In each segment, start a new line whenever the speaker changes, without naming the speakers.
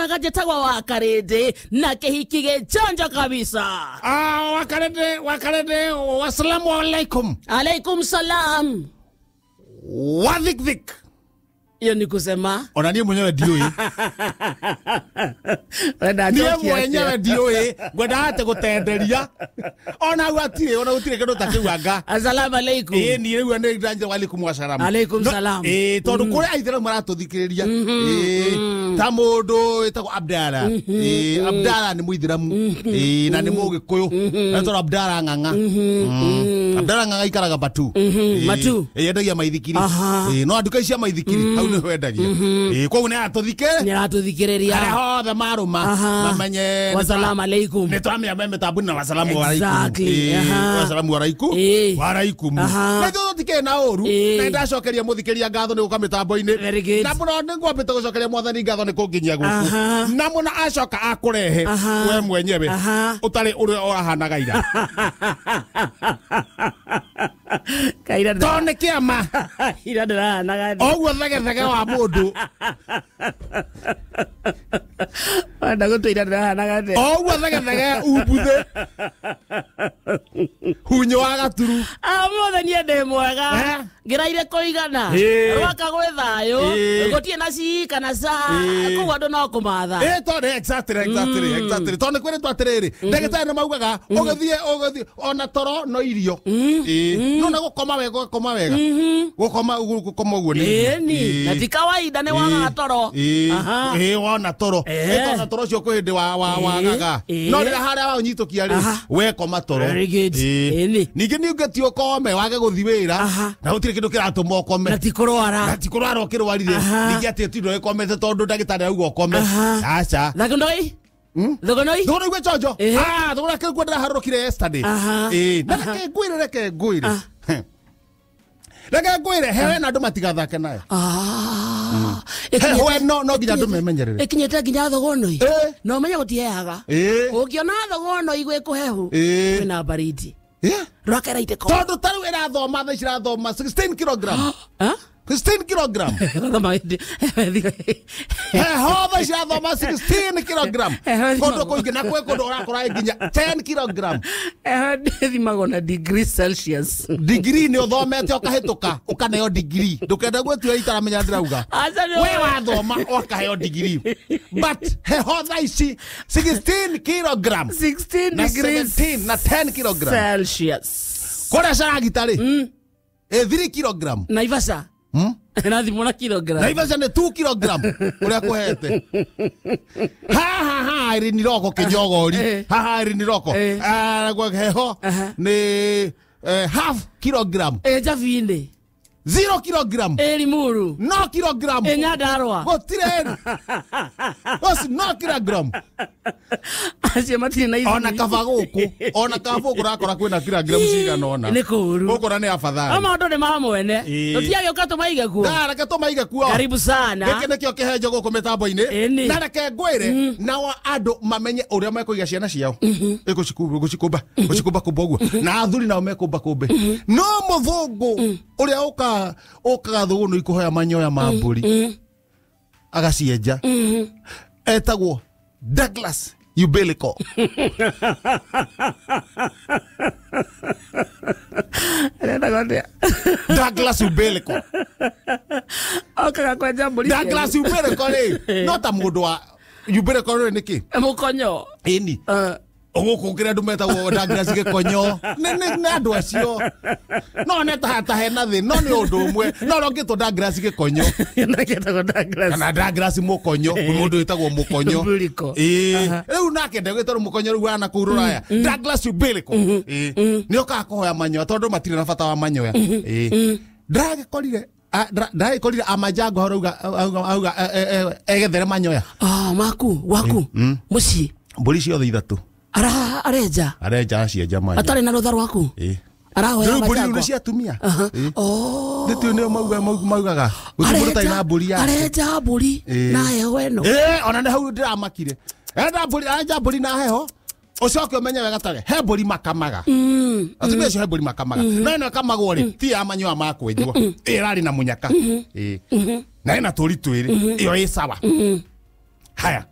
Mwega njĩtagwo wa Karĩndĩ na kĩhiki gĩchonjo kabisa.
Wakarĩndĩ, wakarĩndĩ, wasalamu alaikum.
Alaikum salam.
Wathikthik.
Hiyo ni kusema
ona niĩ mwenyewe ndiũĩ. Niĩ mwenyewe ndiũĩ, ngwendaga atĩ gũtenderia ona hau hatirĩ, ona gũtirĩ kĩndũ ta kĩu anga.
Asalamu alaikum.
Ĩĩ niĩ rĩu nĩ ndanja wa alaikum wasalamu.
Alaikum salam.
Ĩĩ tondũ kũrĩ aithĩramu maratũthikĩrĩria. Ĩĩ ta mũndũ wĩtagwo Abdala. Ĩĩ Abdala nĩ mũithĩramu. Ĩĩ na nĩ mũgĩkũyũ. Etagwo Abdala Ng'ang'a. Abdala Ng'ang'a ikaraga Batu.
Matu.
Ĩĩ endagia maithikiri. Ĩĩ no nduka ici cia maithikiri hau nĩho endagia. Ĩĩ koguo nĩ aratũthikĩrĩria. Arĩa hothe marũma mamenye
wasalamu alaikum.
Nĩ twamĩamba mĩtambo na wasalamu alaikum.
Exactly.
Wasalamu alaikum. Wa alaikum. Na ithuĩ tũtikĩrĩ na ũru. Na nĩndacokeria mũthikĩria ngatho nĩ gũka mĩtambo-inĩ. Na mũno nĩ ngwambĩte gũcokeria mwathani ngatho nĩ kũnginyia gũkũ. Na mũno acoka akũrehe we mwenyewe ũtarĩ ũrĩa ũrahanaga ira.
Kaira
tondũ nĩ kĩama.
Ira ndĩrahanaga.
Oguo thegethege wa mũndũ.
Wenda gũtwĩra ndĩrahanaga atĩa?
Oguo thegethege umbuthe. Hunyo wa gaturu.
Ũmũthĩ niĩ ndĩ mwega. Ngĩraire kũigana. Rwaka gwĩ thayũ. Gũtirĩ na ci kana ca. Koguo andũ no kũmatha.
Ĩĩ tondũ exactly exactly exactly. Tondũ nĩ kwĩrĩtwo atĩrĩrĩ, ndagĩtarĩ nĩ maugaga ũgĩthiĩ ũgĩthiĩ ona toro no irio. Ĩĩ. No na gũkoma wega ũgakoma wega. Gũkoma gũkoma ũguo nĩ.
Ĩni. Na ti kawaida nĩ wagaga toro.
Ĩĩ wona toro. Ĩĩ tondũ toro ũcio kwĩ hĩndĩ wagaga. No rĩrĩa harĩa waũnyitũkia rĩ, we koma toro.
Ĩni.
Ningĩ nĩ ũngĩtio ũkome wage gũthiĩ wĩra na gũtirĩ kĩndũ kĩratũma ũkome.
Na ti kũrwara.
Na ti kũrwara ũkĩrwarire. Ningĩ atĩ ũtinde ũgĩkomete tondũ ndagĩtarĩ auga ũkome. Aca.
Thogoroi? Thogoroi?
Thogoroi gwĩ chonjo. Thogora kĩu ndĩraharũrũkire yesterday. Ĩĩ. Na reke ngwĩre, reke ngwĩre. Reke ngwĩre, heho ĩno andũ matigathake nayo. Heho ĩno no nginya andũ memenyerere.
Ĩkinyĩte nginya thogonoi. Na ũmenye gũtiheaga. Ũngĩona thogonoi gwĩ kũhehu, kwĩna baridi. Rwaka ĩraitĩka.
Tondũ ta rĩu ĩrathoma thaa ici ĩrathoma 16 kilogram. 16 kilogram. Heho thaa ici ĩrathoma 16 kilogram. Kũndũ kũingĩ na kwĩ kũndũ ũrakora nginya 10 kilogram.
Heho ĩthimagwo na degree Celsius.
Degree nĩ ũthomete ũkahĩtũka ũkaneo degree. Ndũkende gwĩtua itaramenya ndĩrauga. We wathoma ũkaheo degree. But heho thaa ici 16 kilogram.
16
na
degrees
17 na 10 kilogram
Celsius.
Kũrĩa Caragita rĩ, 3 kilogram.
Naivasha. Ĩrathimwo na kilogram.
Naivasha nĩ 2 kilogram ũrĩa kũhete. Haha haha ĩrĩ Niroko kĩnyogori. Haha ĩrĩ Niroko. Heho nĩ half kilogram.
Njabi-inĩ.
0 kilogram.
Limuru.
No kilogram.
Nyandarua.
Gũtirĩ. No kilogram.
Acio matirĩ na ithimi.
Ona kaba gũkũ, ona kaba gũkũ ũrakora kwĩna kilogram cigana ũna.
Nĩ kũũru.
Gũkũ na nĩ afadhali.
No maũndũ nĩ ma mwene. Tũtiagĩũka tũmaige kuo.
Na reke tũmaige kuo.
Karibu sana.
Gĩkĩ nĩkĩo kĩhenjo gũkũ mĩtambo-inĩ. Na reke ngwĩre nao andũ mamenye ũrĩa mekũiga ciana ciao. Gũcikũmba, gũcikũmba kũmba ũguo. Na athuri nao mekũmba kũmbe. No mũthũngũ ũrĩa ũkaga thũgũnũ ikũhoya manyoya ma mbũri agacienja etagwo Douglas Ubilico. Douglas Ubilico.
Okaga kwenja mbũri.
Douglas Ubilico rĩ, no ta mũndũ wa Ubilico rĩ nĩkĩ?
Mũkonyo.
Ĩni. Gũkũ kĩrĩa andũ metagwo Douglas Gĩkonyo. Nĩ andũ acio. No nĩ ta hena thĩ, no nĩ ũndũ ũmwe. No ũrĩa ũngĩtwo Douglas Gĩkonyo.
Nakĩtagwo Douglas.
Kana Douglas Mũkonyo, mũndũ wĩtagwo Mũkonyo.
Ubilico.
Ĩĩ. Rĩu nake ndegwĩtwo Mũkonyo rĩu wana kũu Rũraya. Douglas Ubilico. Ĩĩ. Nĩ okaga kũhoya manyoya tondũ matirĩ na bata wa manyoya. Ĩĩ. Ndĩragĩkorire ndagĩkorire amajango auga egethere manyoya.
Maku, waku. Mũciĩ.
Mbũri ciothe ithatũ.
Arenja.
Arenja acienja manyoya.
Atarĩ na rũtha rwaku?
Ĩĩ.
Arahoya
mbũri
majango.
nĩ cia atumia. Nĩ nĩo maugaga gũtirĩ mũndũ ũtarĩ na mbũri yake.
Arenja mbũri na heho ĩno.
Ĩĩ, ona nĩ hau ndĩramakire. Arenja mbũri na heho. Ũcoke ũmenye wega tarĩ he mbũri makamaga. Atumia acio he mbũri makamaga. No ĩno ĩkamagwo rĩ, ti ya manyoya ma kwenjwo. Ĩrarĩ na mũnyaka. Ĩĩ. Na ĩna tũri twĩrĩ. Ĩyo ĩ sawa. Haya.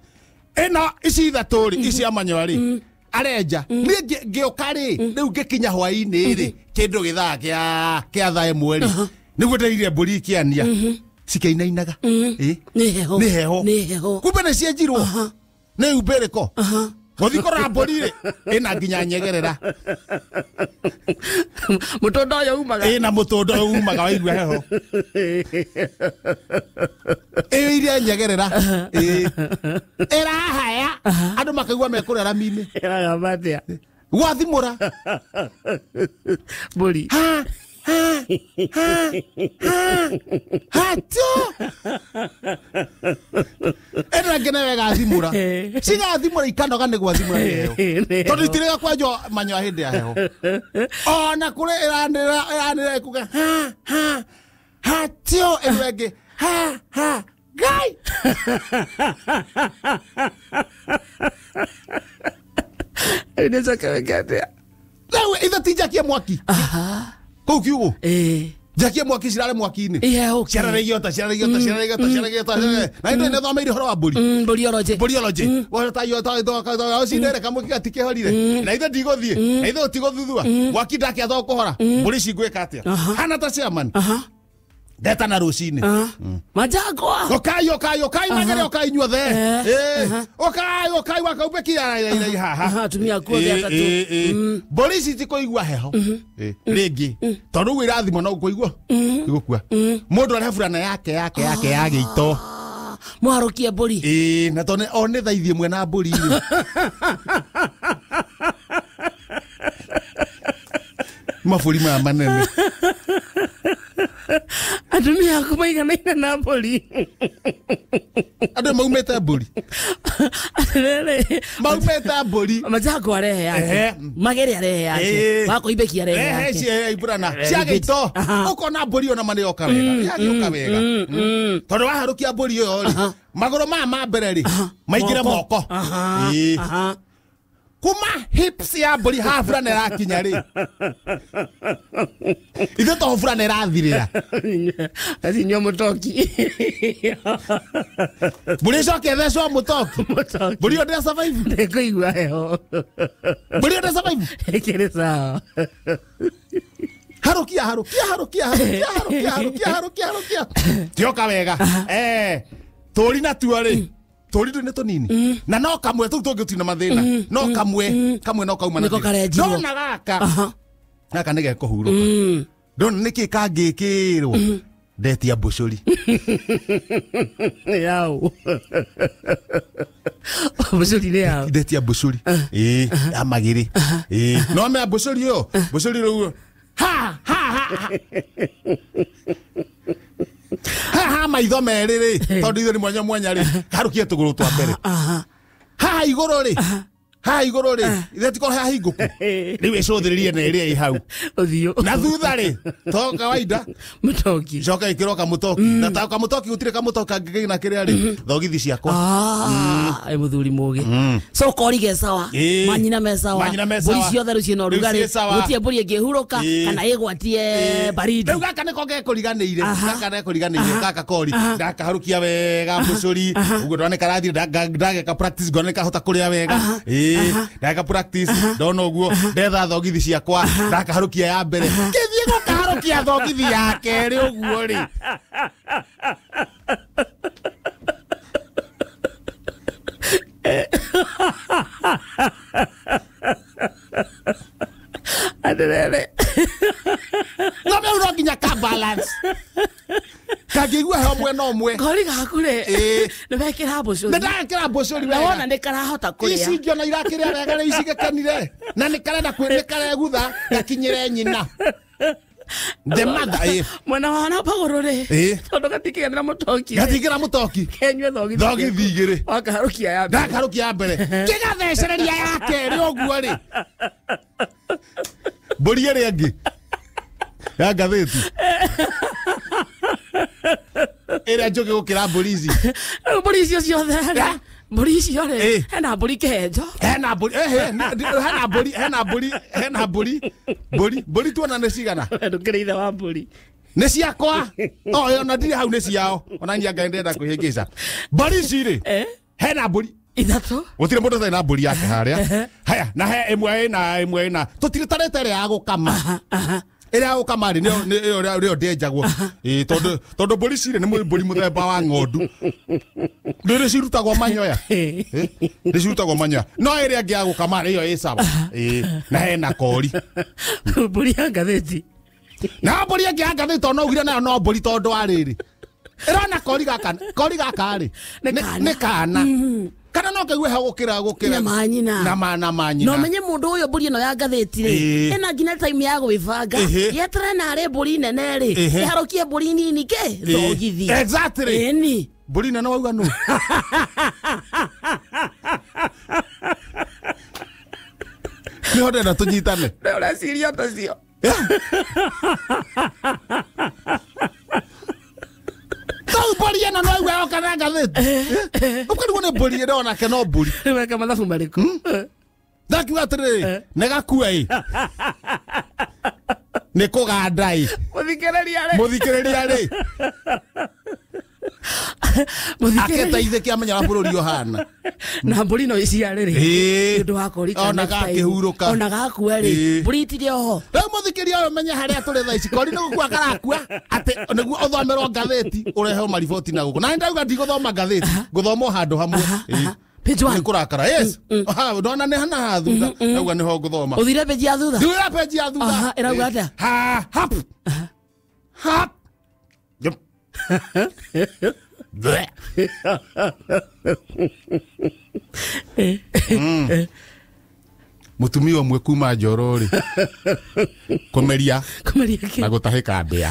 Ĩno ici ithatũ rĩ, ici amanyoa rĩ, arenja. Niĩ ngĩũka rĩ, rĩu ngĩkinya hwaĩ-inĩ rĩ, kĩndũ gĩthaa kĩa thaa ĩmwe rĩ, nĩguo ndĩrire mbũri ikĩania. Cikĩinainaga.
Nĩ heho.
Nĩ heho.
Nĩ heho.
Kumbe nĩ cienjirwo. Nĩ yumbe ĩrĩkũ? Gũthiĩ kũrora mbũri rĩ, ĩna nginya nyegerera.
Mũtũnda ũyũ umaga.
Ĩna mũtũnda ũyũ umaga waigua heho. Ĩyo iria nyegerera. Ĩrahaya. Andũ makaigua mekũrĩa rami-inĩ.
Ĩragamba atĩa?
Gwathimũra.
Mbũri.
Ha, ha, ha, ha, ha, tio. Ĩno ĩngĩ nayo ĩgathimũra. Cigathimũra ikanoga nĩ gwathimũra nĩ heho. Tondũ itirĩga kwenjwo manyoya hĩndĩ ya heho. Ona kũrĩ ĩranĩrĩra ĩkuga ha, ha, ha, tio. Ĩno ĩngĩ ha, ha, Ngai.
Rĩu nĩ coke wĩke atĩa?
Rĩu ithe ti njakie mwaki. Kũu kiugũ. Njakie mwaki cirare mwaki-inĩ.
Ihehuke.
Ciarare igiota, ciarare igiota, ciarare igiota, ciarare igiota. Na indo nĩ thomeire ũhoro wa mbũri.
Mbũriology.
Mbũriology. Wona ta iota ũcindere kamwe gatikĩhorire. Na ithe ndigũthiĩ. Na ithe ũtigũthuthua. Mwaki ndakĩatha kũhora. Mbũri ici ngwĩka atĩa? Hana ta chairman. Ndetana rũcinĩ.
Majagwa.
Ũkai, ũkai, ũkai magere, ũkai inyuothe. Ũkai, ũkai wakaumbe kiara haha.
Atumia aku othe atatũ.
Mbũri ici itikũigua heho. Rĩngĩ. Tondũ ũguo irathimwo no gũkũigua. Igũkua. Mũndũ arehe burana yake yake yake ya gĩito.
Mũharũkie mbũri.
Na tondũ o nĩ thaa ithiĩ mwena mbũri rĩ. Mabũri maya manene.
Atumia aku maiganaine na mbũri.
Andũ maumĩte mbũri.
Atĩrĩrĩ.
Maumĩte mbũri.
Majagwa arehe yake. Magere arehe yake. Wakoimbeki arehe yake.
Ehe, iburana. Cia gĩito. Ũkona mbũri ona ma nĩyoka wega. Yagĩũka wega. Tondũ waharũkia mbũri ĩyo rĩ, magũrũ maya ma mbere rĩ, maingĩre moko. Kuma hips ya mbũri haha burana ĩrakinya rĩ. Ithuĩ to burana ĩrathirĩra.
Acinyua mũtoki.
Mbũri ĩcoke ĩthecwo mũtoki. Mbũri ĩyo ndĩra survive.
Ndĩkũigua heho.
Mbũri ĩyo ndĩra survive.
Ĩkĩrĩ sawa.
Harũkia, harũkia, harũkia, harũkia, harũkia, harũkia, harũkia, harũkia. Tioka wega. Tũri natuo rĩ. Tũri tũ nĩ tũnini. Na no kamwe tũu tũngĩtina mathĩna. No kamwe, kamwe no kauma na thĩna. Ndona gaka. Gaka nĩ gekũhurũka. Ndona nĩkĩ kangĩkĩrwo. Ndetia mbũcũri.
Yau. Mbũcũri nĩ yau.
Ndetia mbũcũri. Ya magĩrĩ. No mea mbũcũri ĩyo. Mbũcũri rĩu. Ha, ha, ha. Ha, ha, maitho merĩ rĩ. Tondũ ithuĩ nĩ mwanya mwanya rĩ. Harũkie tũgũrũ twa mbere. Haha igũrũ rĩ. Haha igũrũ rĩ. Ithe ti korwo hahingũku. Rĩu ĩcũthĩrĩrie na ĩrĩa ĩ hau.
Ũthiũ.
Na thutha rĩ, to kawaida.
Mũtoki.
Coka ĩkĩrwo kamũtoki. Na ta kamũtoki gũtirĩ kamũtoki kangĩgĩna kĩrĩa rĩ. Thogithi ciakwa.
Ĩ mũthuri mũgĩ. So kori ge sawa. Manyina me sawa. Mbũri ciothe rĩu ciĩna ũrugarĩ. Gũtirĩ mbũri ĩngĩhurũka kana ĩgwatie baridi.
Rĩu gaka nĩko gekũriganĩire. Gaka nekũriganĩire. Gaka kori. Ndakaharũkia wega mbũcũri. Ũguo ndona nĩ karathiĩ ndageka practice ngona nĩ kahota kũrĩa wega. Ndageka practice ndona ũguo ndetha thogithi ciakwa ndakaharũkia ya mbere. Kĩthiĩ gũkaharũkia thogithi ya kerĩ ũguo rĩ.
Atĩrĩrĩ.
No rĩu no nginya ka balance. Kangĩigua heho mwena ũmwe.
Kori gaku rĩ. Nĩ wekĩra mbũcũri.
Nĩ ndekĩra mbũcũri wega.
Na wona nĩ karahota kũrĩa.
Ici ingĩona irakĩrĩa wega rĩ ici gĩkenire. Na nĩ karenda kwĩ nĩ karegutha gakinyĩre nyina. The mother.
Mwena wa na pagũrũ rĩ. Tondũ gatikĩganĩra mũtoki.
Gatingĩra mũtoki.
Kenyue thogithi.
Thogithi igĩrĩ.
Wakaharũkia ya mbere.
Ndakaharũkia ya mbere. Kĩgathecereria ya kerĩ ũguo rĩ. Mbũri ĩrĩa ĩngĩ. Ya ngathĩti. Ĩrĩa njũgĩ gũkĩra mbũri ici.
Mbũri icio ciothe rĩ. Mbũri icio rĩ. Hena mbũri kĩhenjo.
Hena mbũri, hena mbũri, hena mbũri, hena mbũri. Mbũri, mbũri tuona nĩ cigana.
Ndũkĩrĩ ithe wa mbũri.
Nĩ ciakwa. Ona ndirĩ hau nĩ ciao. Ona niĩ Ngai ndĩrenda kwĩhĩngĩca. Mbũri ici rĩ. Hena mbũri
Ithatũ.
Gũtirĩ mũndũ ũtarĩ na mbũri yake harĩa. Haya, na he ĩmwe ĩna ĩmwe ĩna. Tũtirĩ tarĩte ĩrĩa ya gũkama. Ĩrĩa ya gũkama rĩ nĩyo nĩyo ndĩenjagwo. Ĩĩ tondũ mbũri cirĩ nĩ mbũri mũthemba wa ng'ondu. Nĩ cirutagwo manyoya. Nĩ cirutagwo manyoya. No ĩrĩa ĩngĩ ya gũkama rĩ ĩyo ĩ sawa. Ĩĩ na hena kori.
Mbũri ya ngathĩti.
Na mbũri ĩngĩ ya ngathĩti tondũ no ugire nayo no mbũri tondũ wa rĩrĩ. Ĩrona kori gaka kori gaka rĩ nĩ kana. Kana no kaigue ha gũkĩra
na manyina.
Na manyina.
No menye mũndũ ũyũ mbũri ĩno ya ngathĩti rĩ ĩna nginya time ya gwĩbanga. Yetere narĩ mbũri nene rĩ ĩharũkie mbũri nini ke thogithi.
Exactly.
Ĩni.
Mbũri nene wauga nũ? Nĩho ndĩrenda tũnyitane.
Ũreciria ta cio.
Tau mbũri ĩno no aigua yoka na ngathĩti. Ũkarigwo nĩ mbũri ĩno onake no mbũri.
Weka mathabu marĩkũ?
Ndakiuga atĩrĩrĩ, nĩ gakua ĩ. Nĩ kũganda ĩ.
Mũthikĩrĩria rĩ.
Mũthikĩrĩria rĩ. Aketeithĩke amenya ũrĩa bũrũri ũhana.
Na mbũri no ĩciare rĩ. Nĩ ũndũ wa kori kana
ona gakĩhurũka.
Ona gakua rĩ. Mbũri itirĩ oho.
Rĩu mũthikĩrĩria ũyũ menye harĩa tũrĩ thaa ici. Kori nĩ gũkua karakua atĩ nĩguo ũthomerwo ngathĩti ũrehwo mariboti na gũkũ. Na nĩndauga ndigũthoma ngathĩti, ngũthoma o handũ hamwe.
Page 1.
Nĩ kũrakara. Yes. Ndona nĩ hana haha thutha. Ndauga nĩho ngũthoma.
Ũthire page ya thutha?
Thire page ya thutha.
Ĩrauga atĩa?
Ha hap. Hap. Yep. Mũtumia ũmwe kuma Njoro rĩ kũmeria na gũtahĩka mbĩa.